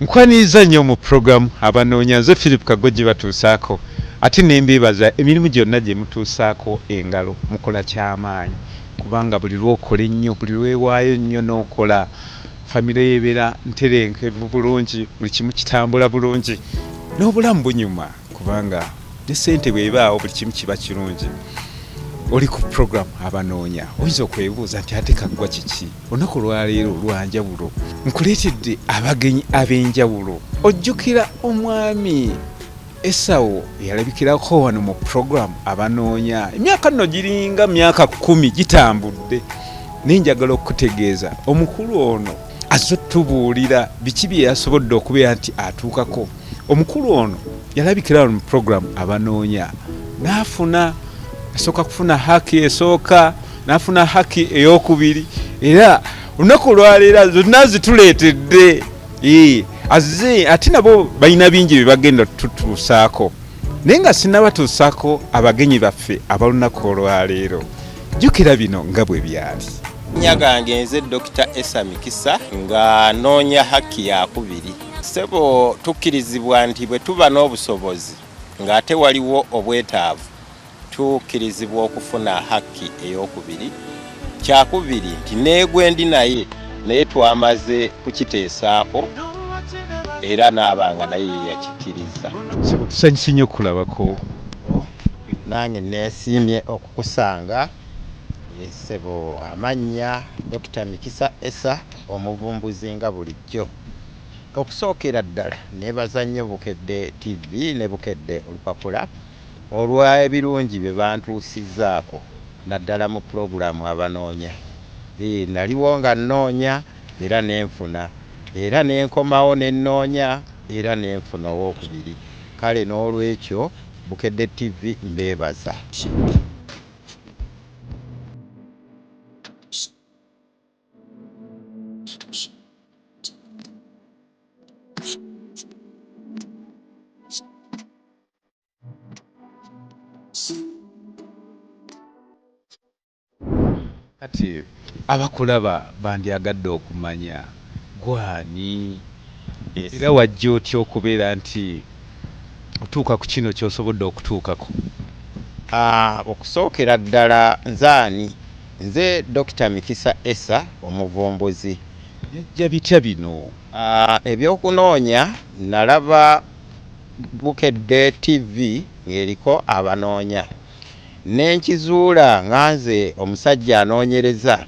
Nkwaniriza nnyo mu pulogulaamu Abanoonya. Nze Philip Kaggo gibatuusaako ate ne mbeebaza emirimu gyonna gye mutuusaako engalo. Mukola kyamaanyi kubanga buli lw'okola ennyo, buli lwewaayo ennyo n'okola, famire yo ebeera nterenkevu bulungi, buli kimu kitambula bulungi n'obulamu bunyuma kubanga ne ssente bw'ebaawo buli kimu kiba kirungi. Oli ku pulogulaamu Abanoonya, oyinza okwebuuza nti ate Kaggwa kiki? Olunaku olwaleero lwanjawulo, nkuleetedde abagenyi ab'enjawulo. Ojjukira omwami Esawo eyalabikirako wano mu pulogulaamu Abanoonya? Emyaka nno giringa myaka 10 gitambudde, naye njagala okukutegeeza omukulu ono azze otubuulira biki bye yasobodde okubeera nti atuukako. Omukulu ono yalabikira wano mu pulogulaamu Abanoonya n'afuna, asooka kufuna haki esooka, n'afuna haki ey'okubiri, era olunaku olwaleero zonna zituleetedde. Azze ate nabo balina bingi bye bagenda tutuusaako, naye nga sinnabatuusaako abagenyi baffe ab'olunaku olwaleero, jjukira bino nga bwe byali. Amannya gange nze Dr. Esa Mikisa, nga noonya haki yakubiri. Ssebo, tukkirizibwa nti bwe tuba n'obusobozi ng'ate waliwo obwetaavu, tukkirizibwa okufuna haki ey'okubiri. Kyakubiri nti neegwe ndi naye, naye twamaze kukiteesaako era n'abanga naye yeyakikkiriza. Ssebo, tusanyuse nnyo okulabako. Nange neesiimye okukusanga. Ssebo, amannya Dr. Mikisa Esa, omuvumbuzi nga bulijjo. Okusookera ddala neebaza nnyo Bukedde TV ne Bukedde Olupapula olw'ebirungi bye bantuusizzaako, naddala mu pulogulaamu Abanoonya. Naliwo nga nnoonya era nenfuna, era nenkomawo ne nnoonya era nenfuna owookubiri. Kale n'olwekyo Bukedde TV mbeebaza. Kati abakulaba bandyagadde okumanya gwani era wajja otya okubeera nti otuuka ku kino ky'osobodde okutuukako? Okusookera ddala nze ani? Nze Dr. Mikisa Esa, omuvumbuzi. Byajja bitya bino? Ebyokunoonya nalaba Bukedde TV ng'eriko abanoonya, ne nkizuula nga nze omusajja anoonyereza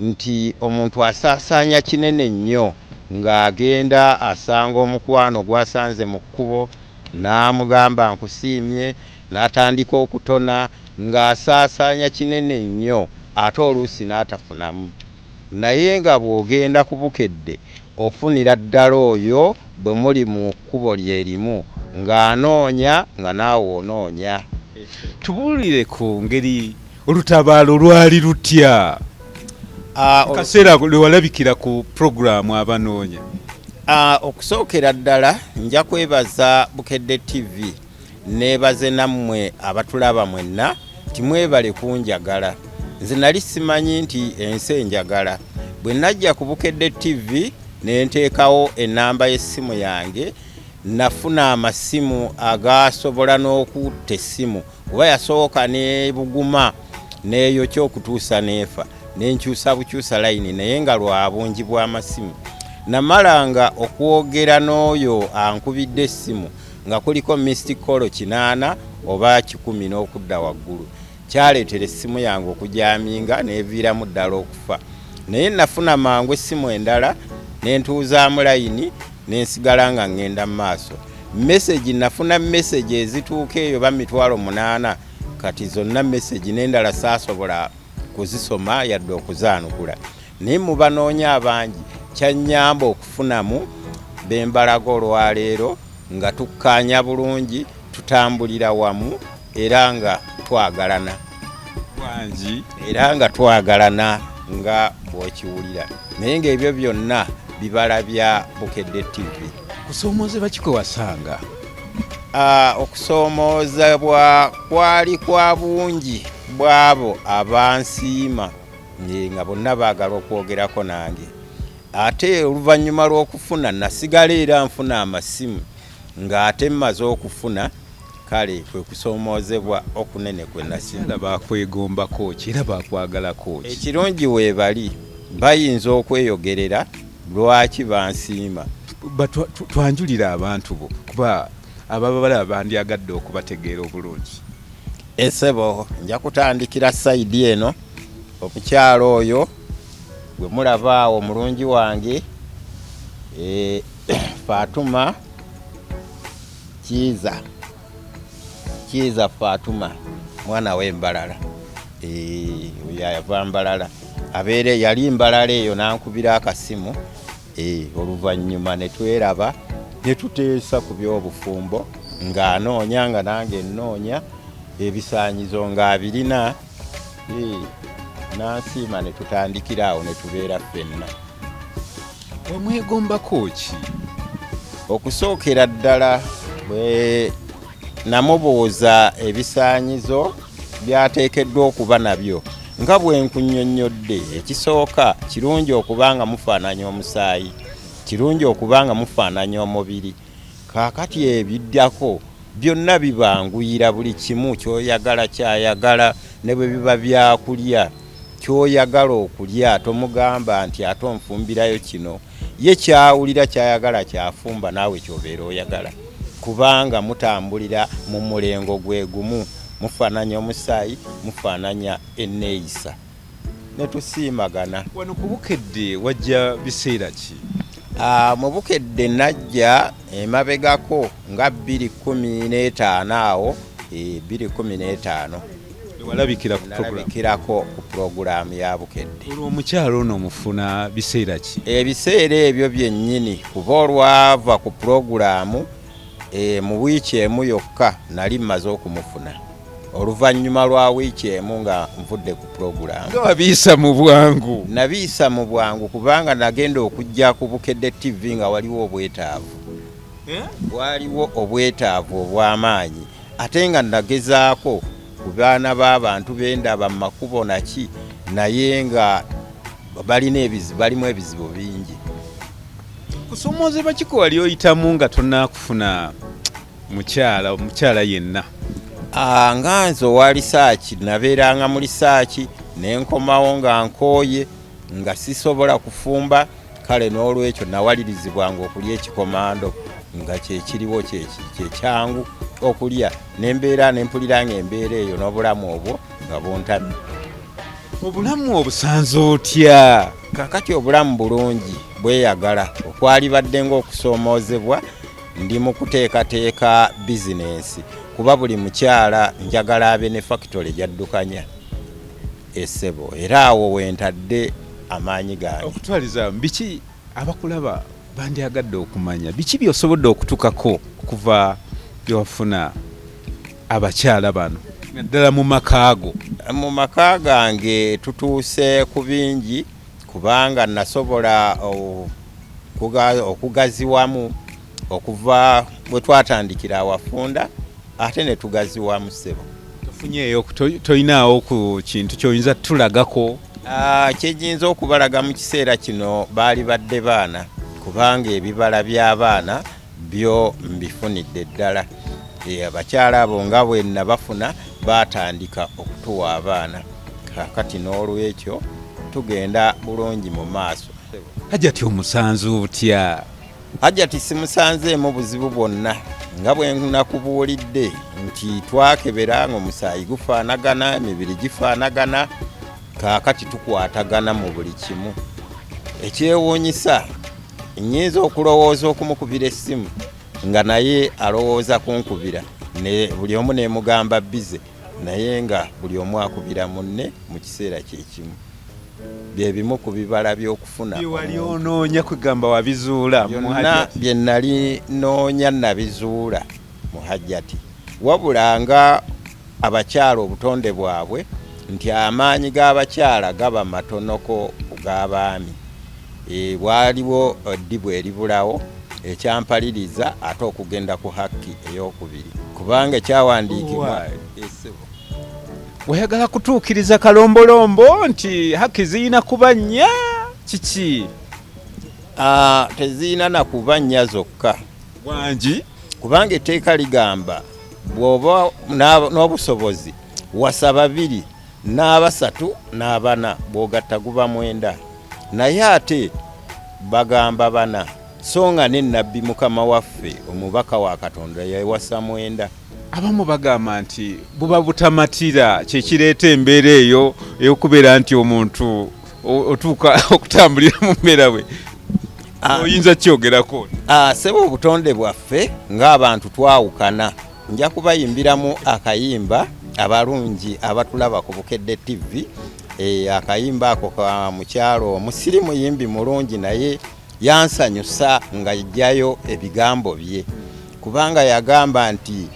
nti omuntu asaasaanya kinene nnyo ng'agenda asanga omukwano gw'asanze mu kkubo n'amugamba nkusiimye, n'atandika okutona ng'asaasaanya kinene nnyo ate oluusi n'atafunamu. Naye nga bw'ogenda ku Bukedde ofunira ddala oyo bwe muli mu kkubo lye limu ng'anoonya nga naawe onoonya. Tubuulire ku ngeri olutabaalo lwali lutya kaseera lwe walabikira ku pulogulaamu Abanoonya? Okusookera ddala nja kwebaza Bukedde TV, neebaze nammwe abatulaba mwenna nti mwebale kunjagala. Nze nali simanyi nti ensi enjagala. Bwe najja ku Bukedde TV ne nteekawo ennamba y'essimu yange, nafuna amasimu agasobola n'okutta essimu, kuba yasooka n'ebuguma n'eyokya okutuusa n'efa, ne nkyusa bukyusa layini, naye nga lwa bungi bw'amasimu. Namalanga okwogera n'oyo ankubidde essimu nga kuliko missed call 8 oba 100 n'okudda waggulu. Kyaleetera essimu yange okujaminga n'eviiramu ddala okufa. Naye nafuna mangu essimu endala ne ntuuzaamu layini ne nsigala nga ŋŋenda mu maaso. Message, nafuna message ezituuka eyo ba 800,000, kati zonna message n'endala saasobola kuzisoma yadde okuzaanukula. Naye mu banoonya abangi kyannyamba okufunamu be mbalaga olwaleero nga tukkaanya bulungi, tutambulira wamu era nga twagalana. Wangi. Era nga twagalana nga bw'okiwulira. Naye ng'ebyo byonna bibala bya Bukedde TV. Kusoomoozebwa ki kwe wasanga? Okusoomoozebwa kwali kwa bungi bw'abo abansiima nga bonna baagala okwogerako nange. Ate oluvannyuma lw'okufuna nasigala era nfuna amasimu ng'ate mmaze okufuna, kale kwe kusoomoozebwa okunene kwe nasinga. Bakwegombako ki era bakwagalako ki? Ekirungi weebali bayinza okweyogerera lwaki bansiima. Twanjulira abantu bo kuba ababa balaba bandyagadde okubategeera obulungi. Esebo, nja kutandikira sayidi eno. Omukyalo oyo gwe mulaba awo mulungi wange, Fatuma Kiiza, Kiiza Fatuma, mwana w'Embalala. Oyo yava Mbalala, abeere yali Mbalala eyo, n'ankubira akasimu, oluvannyuma ne tweraba ne tuteesa ku by'obufumbo, ng'anoonya nga nange nnoonya, ebisaanyizo ng'abirina, n'ansiima ne tutandikira awo ne tubeera ffenna. Wamwegombako ki? Okusookera ddala bwe namubuuza ebisaanyizo by'ateekeddwa okuba nabyo, nga bwe nkunnyonnyodde, ekisooka kirungi okuba nga mufaananya omusaayi, kirungi okuba nga mufaananya omubiri. Kaakati ebiddako byonna bibanguyira, buli kimu ky'oyagala ky'ayagala, ne bwe biba byakulya ky'oyagala okulya tomugamba nti ate onfumbirayo kino. Ye ky'awulira ky'ayagala ky'afumba, naawe ky'obeera oyagala, kubanga mutambulira mu mulengo gwe gumu, mufaananya omusaayi, mufaananya enneeyisa, ne tusiimagana. Wano ku Bukedde wajja biseera ki? Mu Bukedde najja emabegako nga 2015 awo, 2015. Walabikira ku program? Nalabikirako ku pulogulaamu ya Bukedde. Olwo omukyalo ono omufuna biseera ki? Ebiseera ebyo byennyini, kuba olwava ku pulogulaamu, mu wiiki emu yokka nali mmaze okumufuna, oluvannyuma lwa wiiki emu nga nvudde ku pulogulaamu. Nga wabiyisa mu bwangu? Nabiyisa mu bwangu kubanga nagenda okujja ku Bukedde TV nga waliwo obwetaavu. Waliwo obwetaavu obw'amaanyi, ate nga nagezaako ku baana b'abantu bendaba mu makubo naki, naye nga balina ebizibu, balimu ebizibu bingi. Kusoomoozebwa ki kwe wali oyitamu nga tonnakufuna mukyala yenna? Nga nze owa lisaaki, nabeeranga mu lisaaki ne nkomawo nga nkooye, nga sisobola kufumba, kale n'olwekyo nawalirizibwanga okulya ekikomando nga kyekiriwo kyekyangu okulya, nembeera nempulira nga embeera eyo n'obulamu obwo nga buntamye. Obulamu obusanze otya? Kaakati obulamu bulungi, bweyagala. Okwalibadde ng'okusoomoozebwa, ndi mu kuteekateeka bizinensi, kuba buli mukyala njagala abe ne fakitole gy'addukanya essebo, era awo wentadde amaanyi gange. Okutwaliza biki abakulaba bandyagadde okumanya, biki by'osobodde okutukako okuva byewafuna abakyala bano naddala mu maka go? Mu maka gange tutuuse ku bingi, kubanga nasobola okugaziwamu okuva bwe twatandikira awafunda, ate ne tugaziwamu ssebo. Tofunyeeyo, tolinaawo ku kintu ky'oyinza tulagako? Kye nnyinza okubalaga mu kiseera kino, baali badde baana, kubanga ebibala by'abaana byo mbifunidde ddala. Abakyala abo nga bwe nabafuna baatandika okutuwa abaana, kaakati n'olwekyo tugenda bulungi mu maaso. Hajjati omusanze otya? Hajjati simusanzeemu buzibu bwonna, nga bwe nakubuulidde nti twakebera ng'omusaayi gufaanagana, emibiri gifaanagana, kaakati tukwatagana mu buli kimu. Ekyewuunyisa, nnyinza okulowooza okumukubira essimu nga naye alowooza kunkubira, ne buli omu nemugamba bize, naye nga buli omu akubira munne mu kiseera kyekimu. Bye bimu ku bibala by'okufuna. Bye wali onoonya kugamba wabizuula? Byonna bye nali noonya nabizuula mu Hajjati, wabula nga abakyala obutonde bwabwe nti amaanyi g'abakyala gaba matonoko ku g'abaami, bwaliwo eddibu eribulawo ekyampaliriza ate okugenda ku hakki ey'okubiri, kubanga ekyawandiikibwa. Wayagala kutuukiriza kalombolombo nti haki zirina kuba nnya, kiki? Tezirina na kuba nnya zokka. Wangi? Kubanga etteeka ligamba bw'oba n'obusobozi wasa babiri n'abasatu n'abana, bw'ogatta guba 9, naye ate bagamba 4, so nga ne Nabbi Mukama waffe omubaka wa Katonda yawasa 9. Abamu bagamba nti buba butamatira kyekireeta embeera eyo ey'okubeera nti omuntu otuuka okutambulira mu mbeera bwe. Oyinza kyogerako? Ssebo, obutonde bwaffe ng'abantu twawukana. Nja kubayimbiramu akayimba abalungi abatulaba ku Bukedde TV. Akayimba ako ka mukyalo omusiri muyimbi mulungi, naye yansanyusa ng'ajjayo ebigambo bye, kubanga yagamba nti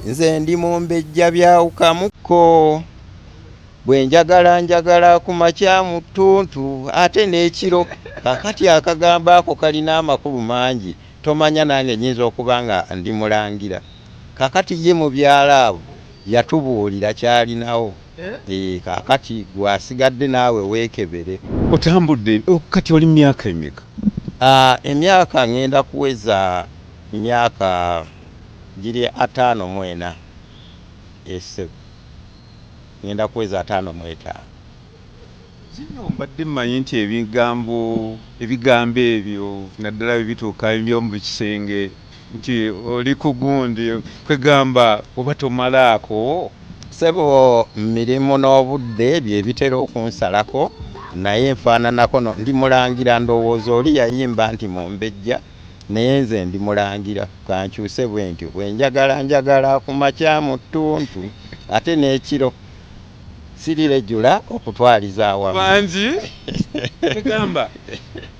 nze ndi mumbejja byawukamuko, bwe njagala njagala ku makya mu ttuntu ate n'ekiro. Kaakati akagambo ako kalina amakulu mangi, tomanya nange nnyinza okuba nga ndi mulangira. Kaakati ye mu byalo abo yatubuulira kyalinawo. Kaakati gwasigadde naawe weekebere. Otambudde kati oli myaka emeka? Emyaka ngenda kuweza myaka giri 54. Ese ngenda kuweza 55. Zino mbadde mmanyi nti ebigambo ebyo naddala bwe bituuka eby'omu kisenge nti oli ku gundi kwegamba oba tomalaako. Ssebo, mirimu n'obudde bye bitera okunsalako, naye nfaananako ndi mulangira. Ndowooza oli yayimba nti mumbejja, naye nze ndi mulangira, kankyuse bwe ntyo, bwe njagala njagala ku makya mu ttuntu ate n'ekiro, sirirejula okutwaliza awamu. Bangi kwegamba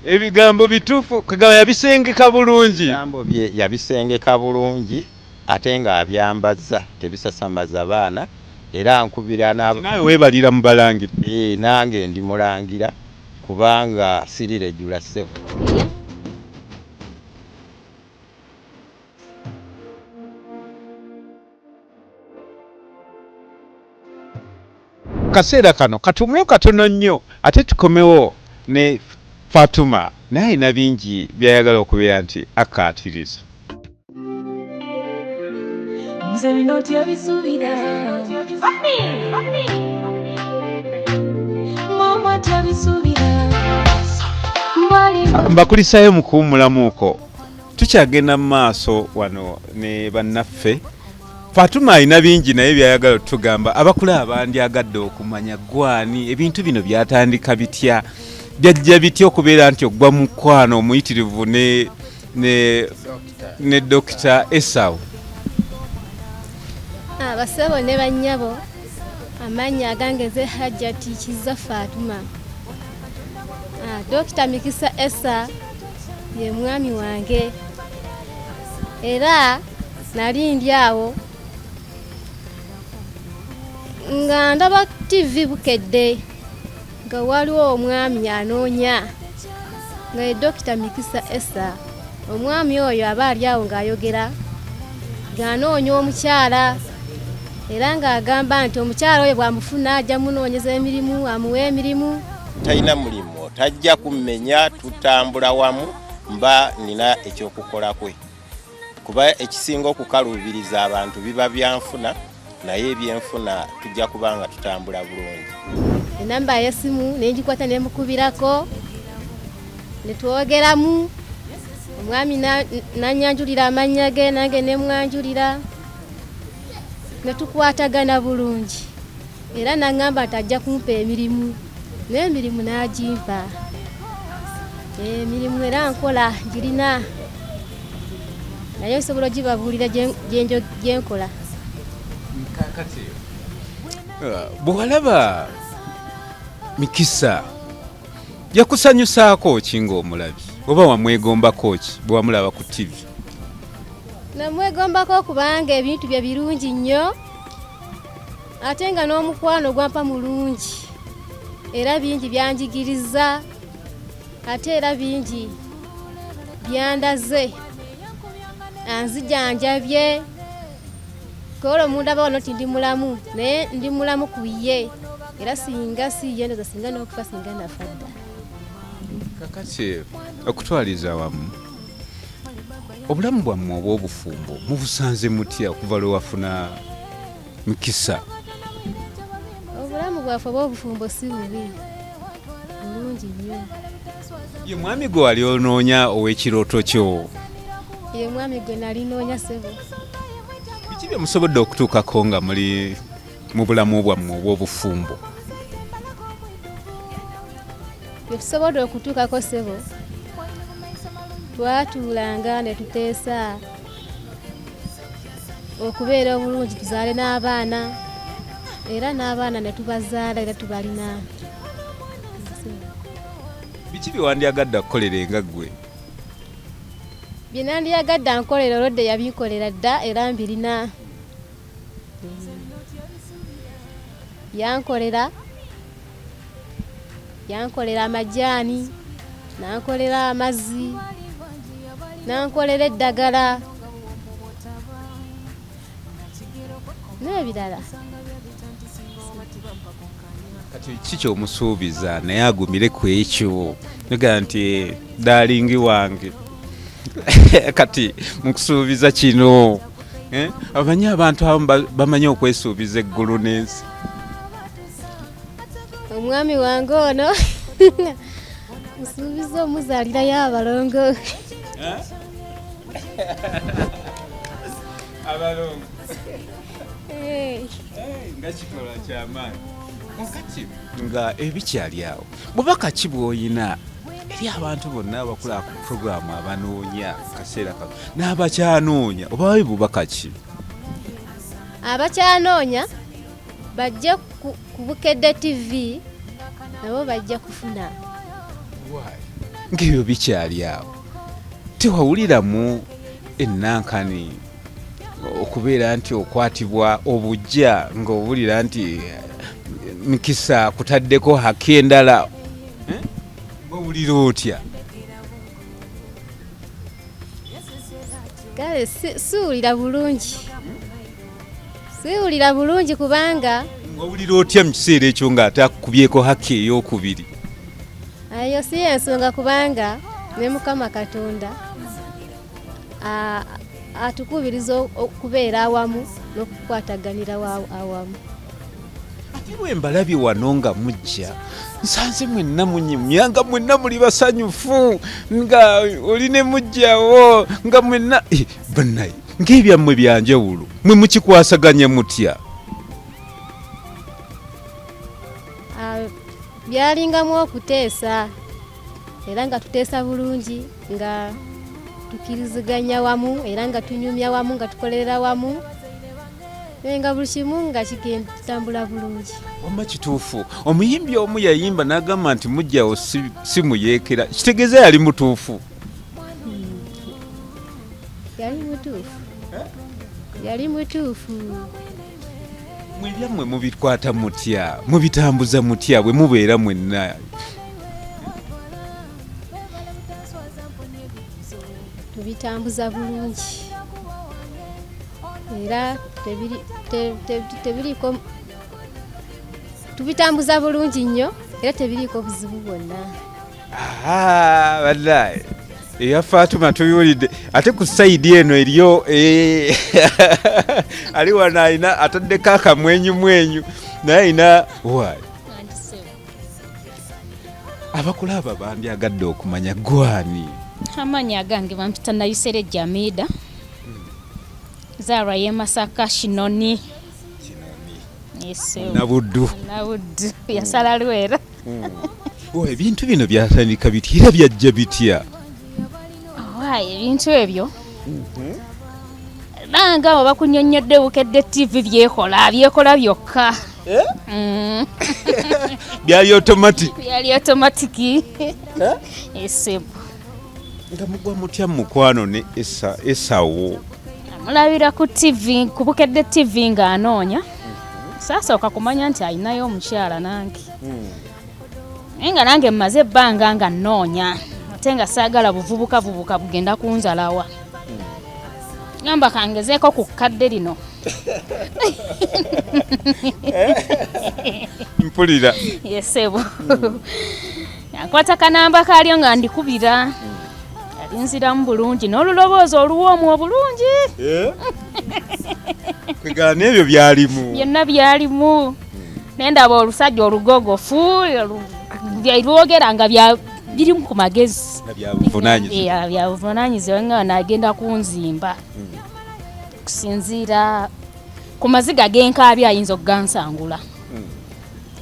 ebigambo bituufu, kwegamba yabisengeka bulungi. Ebigambo bye yabisengeka bulungi ate ng'abyambaza, tebisasamaza baana. Era nkubira naawe weebalira mu balangira. Nange ndi mulangira kubanga sirirejula ssebo. Kaseera kano katumweyo katono nnyo ate tukomewo ne Fatuma, naye alina bingi by'ayagala okubeera nti akkaatiriza. Nze bino tyabisuubira, mama tyabisuubira. Mbakulisaayo mu kuwummulamuuko, tukyagenda mu maaso wano ne bannaffe. Fatuma alina bingi naye by'ayagala otugamba. Abakulaba bandyagadde okumanya gwani, ebintu bino byatandika bitya, byajja bitya okubeera nti ogwa mukwano omuyitirivu ne Dokita Esau. Abasebo ne bannyabo, amannya agange nze Hajjati Kizza Fatuma. Dokita Mikisa Esa ye mwami wange, era nali ndi awo nga ndaba TV Bukedde nga waliwo omwami anoonya nga ye Dokita Mikisa Esa. Omwami oyo aba ali awo ng'ayogera ng'anoonya omukyala, era ng'agamba nti omukyala oyo bw'amufuna ajja munoonyeza emirimu, amuwe emirimu. Talina mulimu, tajja kummenya, tutambula wamu, mba nina ekyokukola kwe. Kuba ekisinga okukaluubiriza abantu biba byanfuna, naye ebyenfuna tujja kuba nga tutambula bulungi. Enamba y'essimu ne ngikwata ne mukubirako, ne twogeramu, omwami n'annyanjulira amannya ge, nange ne mwanjulira, ne tukwatagana bulungi. Era n'aŋŋamba nti ajja kumpa emirimu, n'emirimu n'agimpa. Emirimu era nkola ngirina, naye nsobola ogibabuulira gye nkola. Kaakati bwe walaba Mikisa yakusanyusaako ki ng'omulabi, oba wamwegombako ki bwe wamulaba ku TV? Namwegombako kubanga ebintu bye birungi nnyo, ate nga n'omukwano gwampa mulungi, era bingi byanjigiriza, ate era bingi byandaze, anzijanjabye. Kolo mundaba wano nti ndi mulamu, naye ndi mulamu ku ye, era singa si ye ndoza singa n'okufa singa nafa dda. Kakati okutwaliza awamu obulamu bwammwe obw'obufumbo mubusanze mutya okuva lwe wafuna Mukisa? Obulamu bwaffe obw'obufumbo si bubi, bulungi nnyo. Ye mwami gwe wali onoonya ow'ekirooto kyo? Ye mwami gwe nali noonya ssebo. Biki bye musobodde okutuukako nga muli mu bulamu bwammwe obw'obufumbo? Bye tusobodde okutuukako ssebo, twatuulanga ne tuteesa okubeera obulungi tuzaale n'abaana era n'abaana ne tubazaala era tubalina. Biki bye wandyagadde akukolere nga ggwe? Bye nandyagadde ankolere olwedde yabinkolera dda era mbirina. Yankolera yankolera amajaani, nankolera amazzi, nankolera eddagala n'ebirala. Kati ki kyomusuubiza naye agumire ku ekyo nogaa nti daalingi wange kati mukusuubiza kino eh? Omanyi abantu abamu bamanyi okwesuubiza eggulu n'ensi. Omwami wange ono musuubiza omuzaalirayo abalongo. Abalongo Eh. Nga kikolwa kyamaanyi. Kakati nga ebikyali awo, bubaka ki bw'oyina eri abantu bonna abakola ku puroguramu abanoonya kaseera kano n'abakyanoonya, obawe bubaka ki? Abakyanoonya bajje ku Bukedde TV nabo bajja kufuna. Ng'ebyo bikyali awo, tewawuliramu ennankani okubeera nti okwatibwa obujja ng'owulira nti Mukisa kutaddeko haki endala? Owulira otya? Kale siwulira bulungi, siwulira bulungi kubanga Owulira otya mu kiseera ekyo ng'ate akukubyeko haki ey'okubiri? Eyo si y'ensonga kubanga ne Mukama Katonda atukubiriza okubeera awamu n'okukwataganira awamu. Ate bwe mbalabye wano nga mujja, nsanze mwenna munyumya nga mwenna muli basanyufu, nga oli ne mujjawo nga mwenna bannaye ng'ebyammwe bya njawulo, mwe mukikwasaganya mutya? Byalingamu okuteesa era nga tuteesa bulungi nga tukiriziganya wamu era nga tunyumya wamu nga tukolerera wamu nga buli kimu nga kitambula bulungi. Wamma kituufu, omuyimbi omu yayimba n'agamba nti mujjawo si muyeekera, kitegeeza yali mutuufu. Yali mutuufu, yali mutuufu. Mwe byammwe mubikwata mutya, mubitambuza mutya bwe mubeera mwenna? Tubitambuza bulungi era tebiriiko, tubitambuza bulungi nnyo era tebiriiko buzibu bwonna. Wallahi eya Fatuma tubiwulidde, ate ku sayidi eno eriyo ali wano alina ataddeko akamwenyumwenyu naye alina wayi. Abakulaba bandyagadde okumanya gwani? Amannya agange bampita Nayisere Jamida, nzaalwa y'e Masaka Kinoni. Nabuddu. Nabuddu yasala lwera. Ebintu bino byatandika bitya era byajja bitya? Ebintu ebyo nanga abo bakunyonnyodde Bukedde TV byekola, byekola byokka. Byali automatic. Byali automatic. Esebo. Nga mugwa mutya mukwano ne Esawo? Mulabira ku TV, ku Bukedde TV ng'anoonya. Saasooka kumanya nti alinayo omukyala nange. Naye nga nange mmaze ebbanga nga nnoonya, ate nga saagala buvubuka bubuka bugenda kunzalawa. Ngamba kangezeeko ku kkadde lino. Mpulira. Yesebo. Nakwata kanamba kaalyo nga ndikubira. Alinziramu bulungi n'oluloboozi oluwoomu obulungi. Kwegala n'ebyo byalimu. Byonna byalimu. Naye ndaba olusajja olugogofu lwogera nga birimu ku magezi. Nga bya buvunaanyizibwa. Bya buvunaanyizibwa nga nagenda kunzimba. Kusinziira ku maziga g'enkaabya ayinza okugansangula.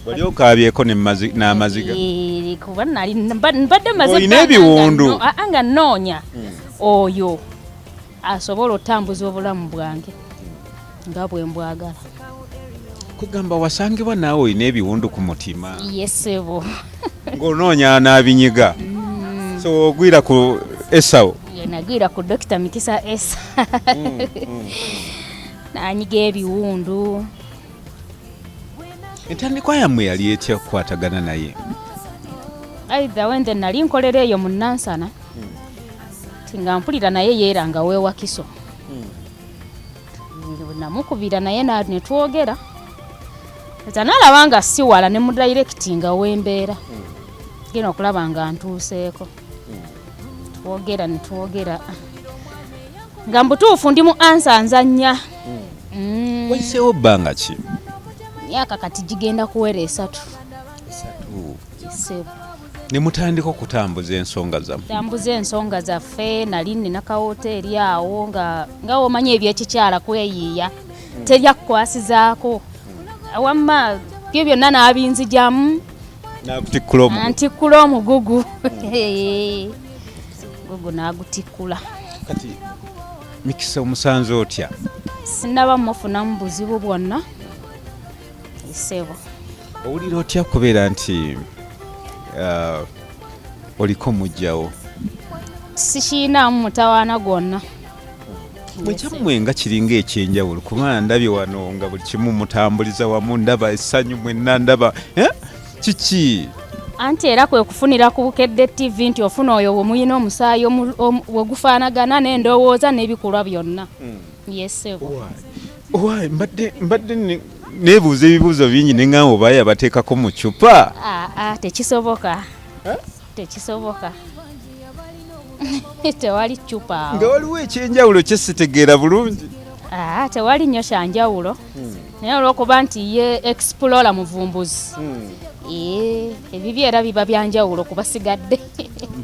Wali okaabyeko n'amaziga? Kuba nali mbadde maze Olina ebiwundu? Nga nnoonya oyo asobola otambuza obulamu bwange nga bwe mbwagala. Kugamba wasangibwa naawe olina ebiwundu ku mutima. Yesebo. Ng'onoonya n'abinyiga. So ogwira ku Esau. Nagwira ku Dr. Mikisa Esa. Nanyiga ebiwundu. Entandikwa yammwe yali etya okukwatagana naye? Either wende nali nkolera eyo mu Nansana. Nga mpulira naye yeeranga weewakiso. Namukubira naye ne twogera. Eta nalaba nga si wala ne mudirectinga w'embeera. Genda okulaba nga ntuuseeko. Twogera ne twogera. Nga mbutuufu ndi mu ansa nzannya. Wayiseewo bbanga ki? Myaka kati gigenda kuwera 3. 3. Ne mutandika okutambuza ensonga zammwe. Tambuza ensonga zaffe, nali nnina kawoteeri awo nga omanyi ebyekikyala kweyiiya. Terya kukwasizaako. Wamma byo byonna n'abinzijamu. N'akutikkula omugugu. Antikkula omugugu. Gugu n'agutikkula. Kati Mikisa omusanze otya? Sinnaba mufunamu buzibu bwonna. Ssebo. Owulira otya okubeera nti oliko mujjawo? Sikiinaamu mutawaana gwonna. Mwe nga kiringa ekyenjawulo kubanga ndabye wano nga buli kimu mutambuliza wamu, ndaba essanyu mwenna, ndaba kiki? Anti era kwe kufunira ku Bukedde TV nti ofuna oyo we muyina omusaayi we gufaanagana n'endowooza n'ebikolwa byonna. Yesebo. Why mbadde neebuuza ebibuuzo bingi ne ŋŋamba oba yabateekako mu ccupa. Tekisoboka. Tekisoboka. Tewali ccupa awo. Nga waliwo ekyenjawulo kye sitegeera bulungi. Tewali nnyo kyanjawulo. Naye olw'okuba nti ye explorer muvumbuzi. Ebibi era biba byanjawulo ku basigadde.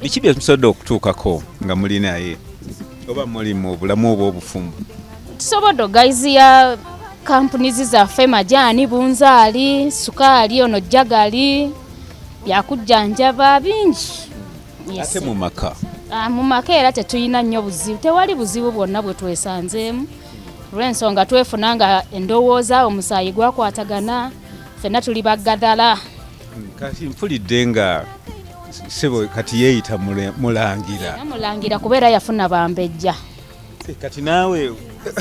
Biki bye musobodde okutuukako nga muli naye oba muli mu bulamu obw'obufumbo? Tusobodde okugaziya kampuni zaffe, majaani, bunzaali, sukaali, ono jagali, byakujjanjaba bingi. Ate mu maka? Mu maka era tetulina nnyo buzibu, tewali buzibu bwonna bwe twesanzeemu. Olw'ensonga twefuna nga endowooza omusaayi gwakwatagana, ffenna tuli baggadala. Kati mpulidde nga ssebo kati yeeyita mulangira. Mulangira kubeera yafuna bambejja. Kati naawe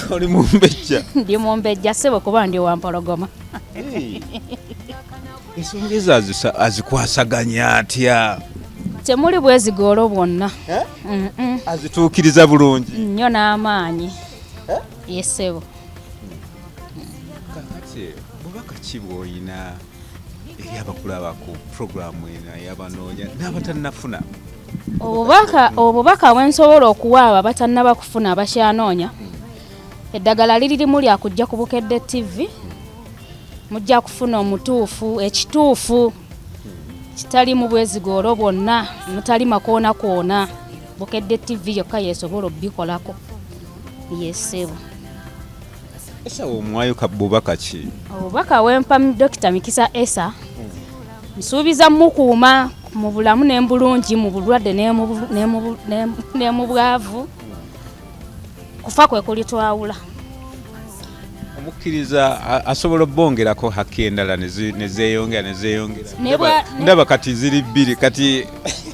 oli mumbejja? Ndi mumbejja ssebo kuba ndi wa Mpologoma. Ensonga ezo azikwasaganya atya? Temuli bwezigoolo bwonna. Azituukiriza bulungi? Nnyo n'amaanyi. Yesebo. Kakati bubaka ki bw'olina eri abakulaba ku puroguraamu eno ey'abanoonya n'abatannafuna? Obubaka bwe nsobola okuwa abo abatannaba kufuna abakyanoonya, eddagala liririmu lya kujja ku Bukedde TV, mujja kufuna omutuufu, ekituufu kitali mu bwezigoolo bwonna, mutali makoona koona. Bukedde TV yokka yeesobola obbikolako. Yesebo. Esa omwayo bubaka ki? Obubaka wempa Dr. Mikisa Esa, nsuubiza mukuuma mu bulamu ne mbulungi, mu bulwadde ne mu bwavu. Kufa kwe kulitwawula. Omukkiriza asobola obbongerako haki endala ne zeeyongera ne zeeyongera. Ndaba kati ziri 2 kati.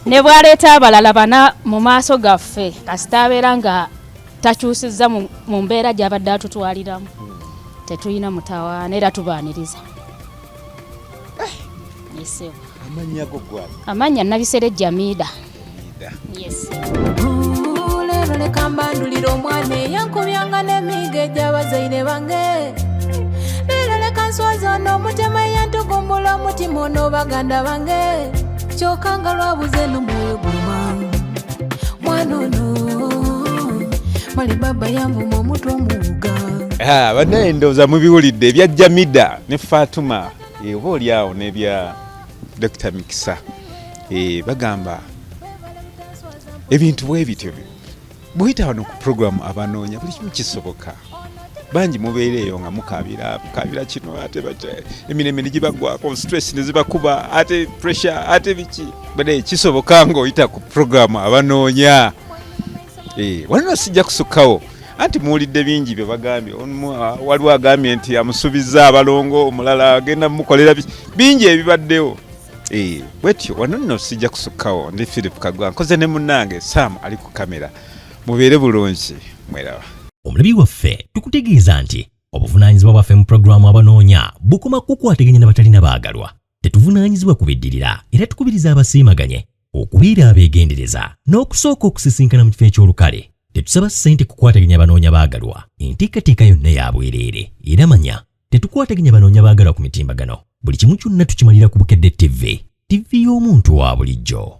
Ne bw'aleeta abalala bana mu maaso gaffe kasita abeera nga takyusizza mu mbeera gy'abadde atutwaliramu. Tetulina mutawaana era tubaaniriza. Yesebo. Amannya go gwali? Amannya Nabisere Jamida. Yes. Leero leka mbandulire omwana eyankubyanga n'emiigo egy'abazaire bange. Leero leka nswaza ono omutema eyantugumbula omutima ono baganda bange. Kyokka nga lwabuze n'omwoyo guluma. Mwana ono mali baba yanvuma omutwe omuwuga. Ah, bannaye, ndowooza mubiwulidde ebya Jamida ne Fatuma, oba oli awo n'ebya Dr Mikisa. Bagamba ebintu bwe bityo. Bw'oyita wano ku puroguramu Abanoonya, buli kimu kisoboka. Bangi mubeera eyo nga mukabira mukabira kino, ate emirembe ne gibaggwako, stress ne zibakuba, ate pressure, ate biki. Bade kisoboka ng'oyita ku puroguramu Abanoonya. Wano sijja kusukkawo, anti muwulidde bingi bye bagambye. Waliwo agambye nti amusuubizza abalongo, omulala agenda mukolera bingi ebibaddewo. Bwetyo wano nno sijja kusukkawo. Ndi Philip Kagwa, nkoze ne munnange Sam ali ku kamera. Mubeere bulungi, mweraba. Omulabi waffe, tukutegeeza nti obuvunaanyizibwa bwaffe mu pulogulaamu Abanoonya bukoma kukwataganya n'abatalina baagalwa. Tetuvunaanyizibwa kubiddirira, era tukubiriza abasiimaganye okubeera abeegendereza n'okusooka okusisinkana mu kifo eky'olukale. Tetusaba ssente kukwataganya banoonya baagalwa. Enteekateeka yonna ya bwereere. Era manya, tetukwataganya banoonya baagalwa ku mitimbagano. Buli kimu kyonna tukimalira ku Bukedde TV, TV y'omuntu wa bulijjo.